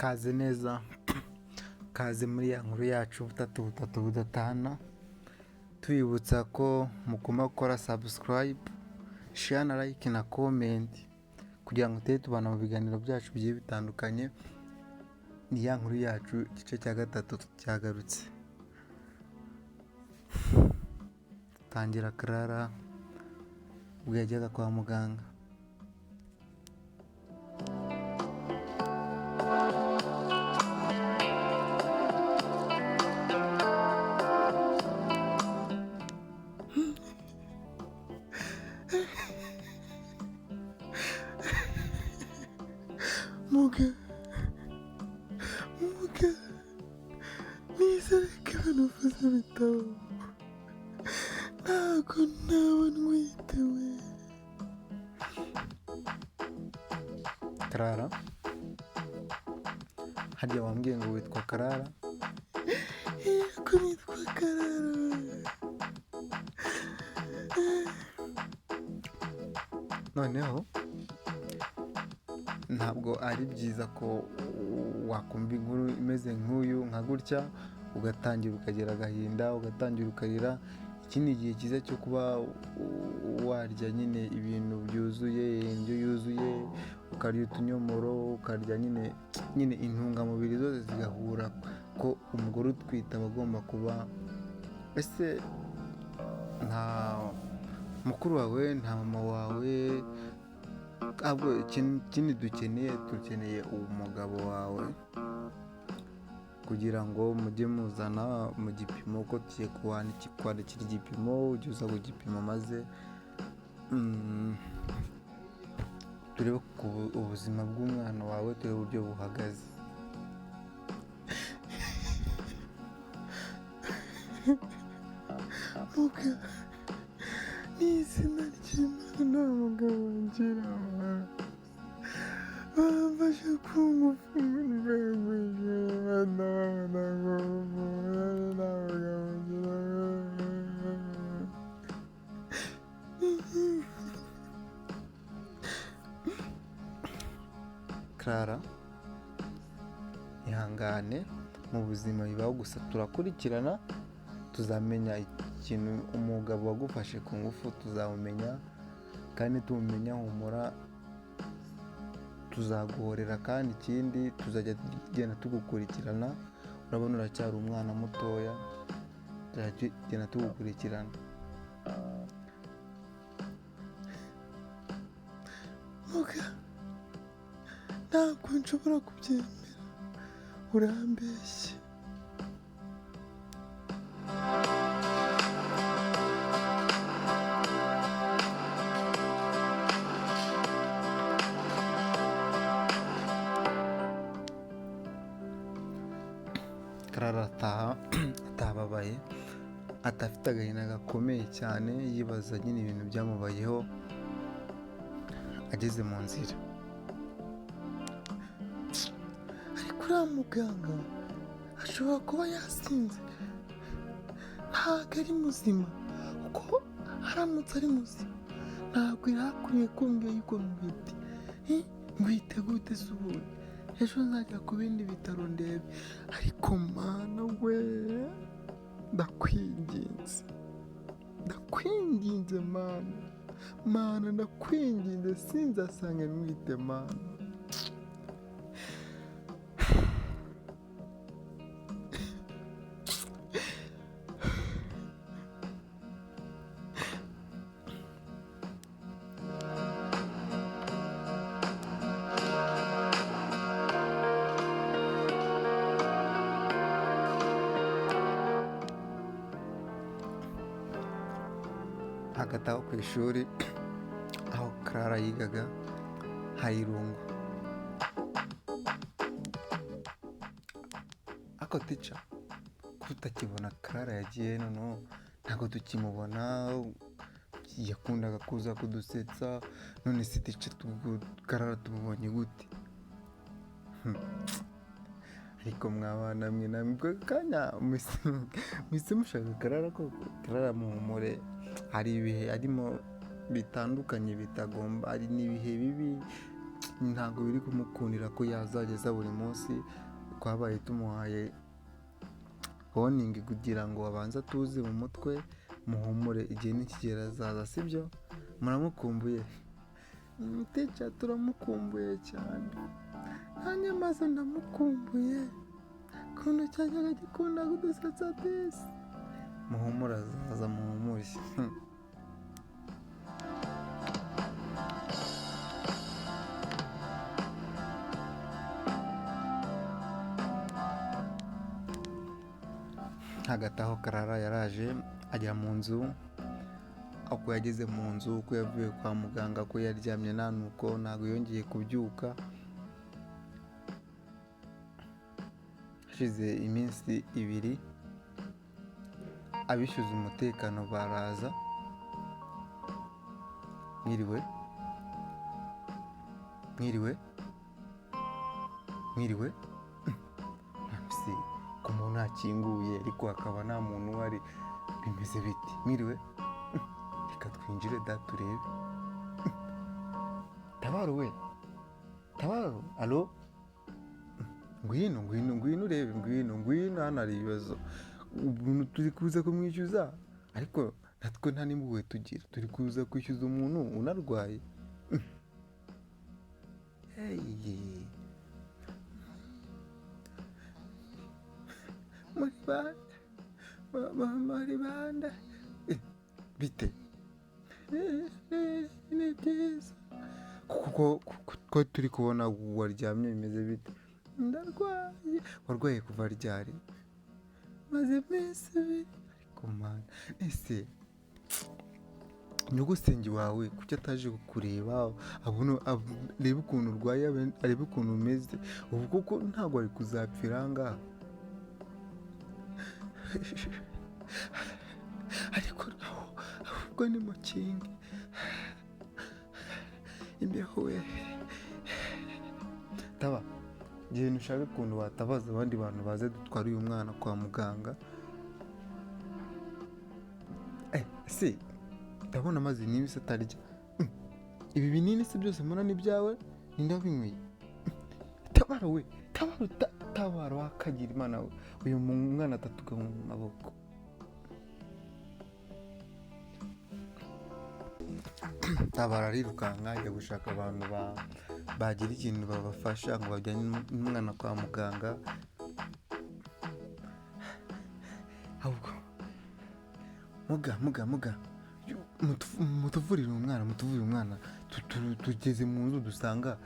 Kaze neza, kaze muri ya nkuru yacu butatu butatu budatana, tubibutsa ko mugomba gukora subscribe, share na like na comment kugira ngo tujye tubana mu biganiro byacu bigiye bitandukanye. Ni ya nkuru yacu igice cya gatatu cyagarutse. Tangira Clara ubwo yajyaga kwa muganga. Muga, muga, nizere ko ibintu uvuze bitabo, ntabwo naba ntwite we. Clara, harya wambwiye ngo witwa Clara? Yego nitwa Karara. Noneho ntabwo ari byiza ko wakumva inkuru imeze nk'uyu nka gutya ugatangira ukagira agahinda, ugatangira ukarira. Iki ni igihe cyiza cyo kuba warya nyine ibintu byuzuye, indyo yuzuye, ukarya utunyomoro, ukarya nyine intungamubiri zose zigahura, ko umugore utwite aba agomba kuba. Ese nta mukuru wawe, nta mama wawe? Ahubwo ikindi dukeneye umugabo wawe kugira ngo mujye muzana mu gipimo, ko tugiye kwandikira igipimo, ujye uza ku gipimo maze turebe ku ubuzima bw'umwana wawe, turebe uburyo buhagaze. Muga, ni izina ry'Imana nta mugabo ngira. Bamfashe ku ngufu nta mugabo ngira. Clara, ihangane, mu buzima bibaho, gusa turakurikirana, tuzamenya ikintu umugabo wagufashe ku ngufu, tuzamumenya kandi tumumenya humura tuzaguhorera, kandi ikindi tuzajya tugenda tugukurikirana. Urabona uracyari umwana mutoya, tuzajya tugenda tugukurikirana. Muga, ntabwo nshobora kubyemera, urambeshye. Clara ataha atababaye, atafite agahinda gakomeye cyane, yibaza nyine ibintu byamubayeho ageze mu nzira. Ariko uriya muganga ashobora kuba yasinze, ntabwo ari muzima, kuko aramutse ari muzima ntabwo yari akwiye kumbwira yuko ntwite. Ngwite gute se ubundi? Ejo nzajya ku bindi bitaro ndebe. Ariko Mana we, ndakwinginze, ndakwinginze Mana, Mana ndakwinginze, sinzasange ntwite Mana. Hagati aho ku ishuri aho Clara yigaga hari irungu. Ariko tica, ko tutakibona Clara yagiye, noneho ntabwo tukimubona, yakundaga kuza kudusetsa, none se tica Clara tumubonye gute? Ariko mwabana mwe namwe kanya muhise mushaka Clara koko? Clara muhumure, hari ibihe arimo bitandukanye bitagomba, hari n'ibihe bibi. Ntabwo biri kumukundira ko yazageza buri munsi. Twabaye tumuhaye warning kugira ngo abanze atuze mu mutwe. Muhumure, igihe nikigera azaza, sibyo? Muramukumbuye? Teacher, turamukumbuye cyane. Nanjye maze ndamukumbuye, ukuntu cyajyaga gikunda kudusetsa disi. Muhumure, azaza, muhumure. Hagati aho Karara yaraje agera mu nzu. Uko yageze mu nzu, uko yavuye kwa muganga, ko yaryamye nta nuko ntabwo yongeye kubyuka. Hashize iminsi 2, abishyuza umutekano baraza. Mwiriwe, mwiriwe, mwiriwe. Si ku muntu hakinguye, ariko hakaba nta muntu uhari, bimeze biti? Mwiriwe, reka twinjire da turebe. Tabaro we, Tabaro, alo, ngwino, ngwino, ngwino urebe, ngwino, ngwino, hano hari ibibazo. Umuntu turi kuza kumwishyuza, ariko natwe nta n'impuhwe tugira, turi kuza kwishyuza umuntu unarwaye. Muri bande, muri bande, bite? Ni byiza kuko ko turi kubona waryamye, bimeze bite? Ndarwaye. Warwaye kuva ryari? Maze iminsi 2. Ariko mana, ese nyogosenge wawe kuki ataje kukureba, arebe ukuntu urwaye, arebe ukuntu umeze ubu? Kuko ntabwo ari kuzapfira aha ngaha. Ariko naho ahubwo ni mukinge imbeho we. Taba genda ushake ukuntu watabaza abandi bantu baze dutwara uyu mwana kwa muganga. Si ndabona amaze n'iminsi atarya. Ibi binini se byose mbona ni ibyawe? Ninde wabinyweye? Tabara we, tabara, tabara wakagira Imana we, uyu mwana atatuga mu maboko. Tabara arirukanka ajya gushaka abantu bagira ikintu babafasha ngo bajyane n'umwana kwa muganga. Ahubwo muga, muga, muga, mutuvurire umwana, mutuvurire umwana. Tugeze mu nzu dusanga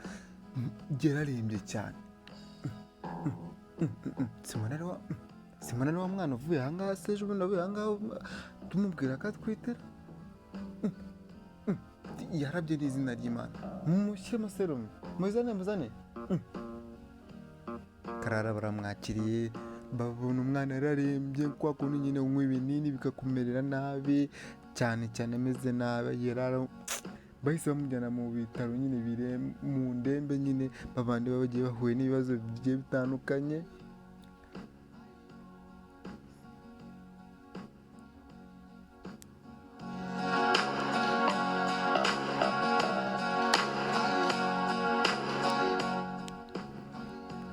yararembye cyane. Simona ari wa mwana uvuye aha ngaha se ejo bundi avuye aha ngaha tumubwira ko atwitera? Yarabye n'izina ry'Imana. Mushyiremo serumu, muzane, muzane. Karara baramwakiriye, babona umwana yararembye, kwa kundi nyine unywa ibinini bikakumerera nabi cyane cyane, ameze nabi. Bahise bamujyana mu bitaro nyine bire mu ndembe nyine, babandi baba bagiye bahuye n'ibibazo bigiye bitandukanye.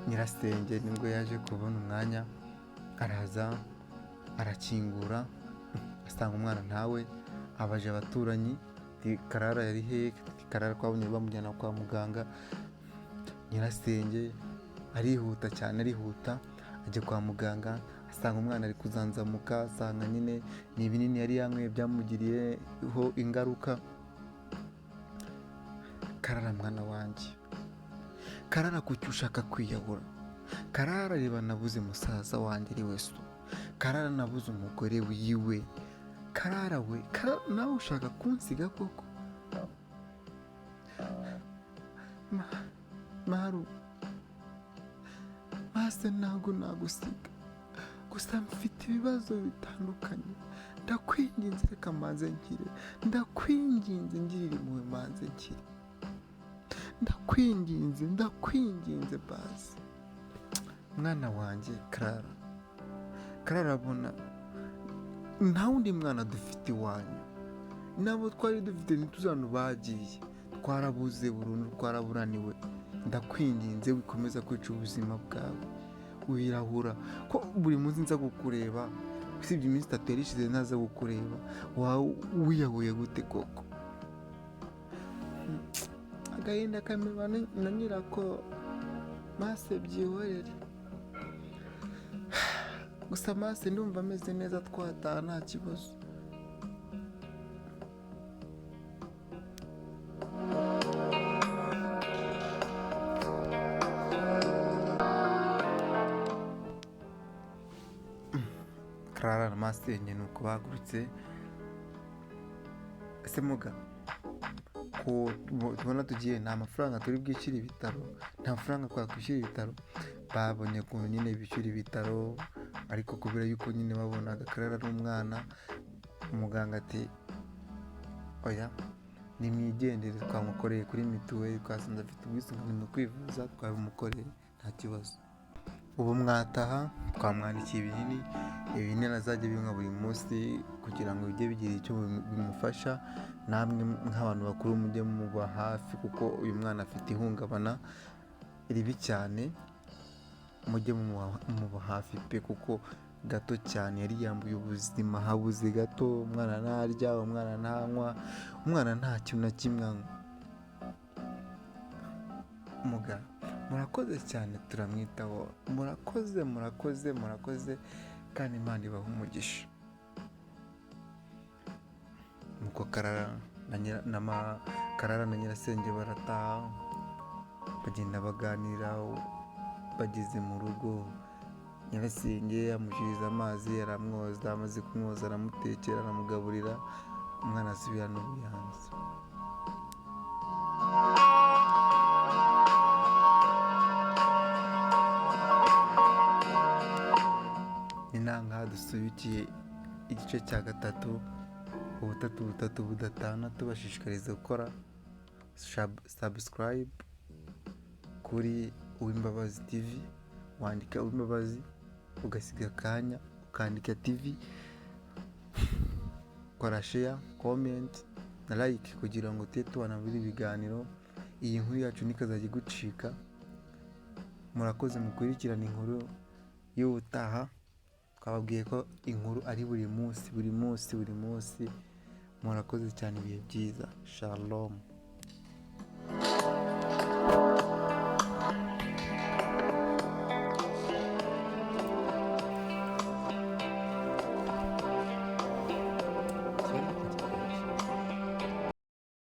Nyirasenge nibwo yaje kubona umwanya, araza arakingura, asanga umwana ntawe. Abaje abaturanyi, ati Karara yari hehe? Karara twabonye bamujyana kwa muganga. Nyirasenge arihuta cyane, arihuta ajya kwa muganga, asanga umwana ari kuzanzamuka, asanga nyine ni ibinini yari yanyweye byamugiriyeho ingaruka. Karara mwana wanjye, Karara kuki ushaka kwiyahura? Karara reba nabuze musaza wanjye ari we so, Karara nabuze umugore wiwe, Karara we, Karara nawe ushaka kunsiga koko? Maru mase ntabwo nagusiga, gusa mfite ibibazo bitandukanye, ndakwinginze reka mbanze nkire, ndakwinginze ngirira impuhwe mbanze nkire, ndakwinginze, ndakwinginze basi mwana wanjye. Karara, Karara abona nta wundi mwana dufite iwanyu, nabo twari dufite ntituzantu bagiye, Twarabuze burundu, twaraburaniwe. Ndakwinginze wikomeza kwica ubuzima bwawe, wirahura ko buri munsi nza kukureba. Usibye iminsi 3 yari ishize ntaza kukureba, wiyahuye gute koko? Agahinda kamirwa na nyirako, mase byihorere. Gusa mase ndumva ameze neza, twataha nta kibazo. Clara na masenge ni uko bahagurutse. Ese muga ko tubona tugiye, nta mafaranga turi bwishyure ibitaro, nta mafaranga twakwishyura ibitaro. Babonye ukuntu nyine bishyura ibitaro, ariko kubera yuko nyine babonaga Clara ari umwana, umuganga ati oya nimwigendere, twamukoreye kuri mituweli, twasanze afite ubwisungane mu kwivuza, twabimukoreye nta kibazo. Ubu mwataha, twamwandikiye ibinini, ibinini azajya binywa buri munsi kugira ngo bijye bigira icyo bimufasha. Namwe nk'abantu bakuru mujye muba hafi, kuko uyu mwana afite ihungabana ribi cyane, mujye muba hafi pe, kuko gato cyane yari yambuye ubuzima, habuze gato, umwana ntarya, umwana ntanywa, umwana nta kintu na kimwe anywa. Muga murakoze cyane, turamwitaho, murakoze, murakoze, murakoze, kandi Imana ibahe umugisha. Nuko Karara na nyirasenge barataha, bagenda baganira. Bageze mu rugo, nyirasenge amushyiriza amazi, aramwoza, amaze kumwoza aramutekera, aramugaburira, umwana asubirana ubuyanza. Ni nangaha dusubikiye igice cya 3, ubutatu butatu budatana, tubashishikariza gukora subscribe kuri Uwimbabazi TV. Wandika Uwimbabazi ugasiga akanya ukandika TV, kora share, comment na like kugira ngo tujye tubana muri ibi biganiro. Iyi nkuru yacu ntikazajya igucika. Murakoze, mukurikirane inkuru y'ubutaha. Twababwiye ko inkuru ari buri munsi, buri munsi, buri munsi. Murakoze cyane, ibihe byiza. Shalom.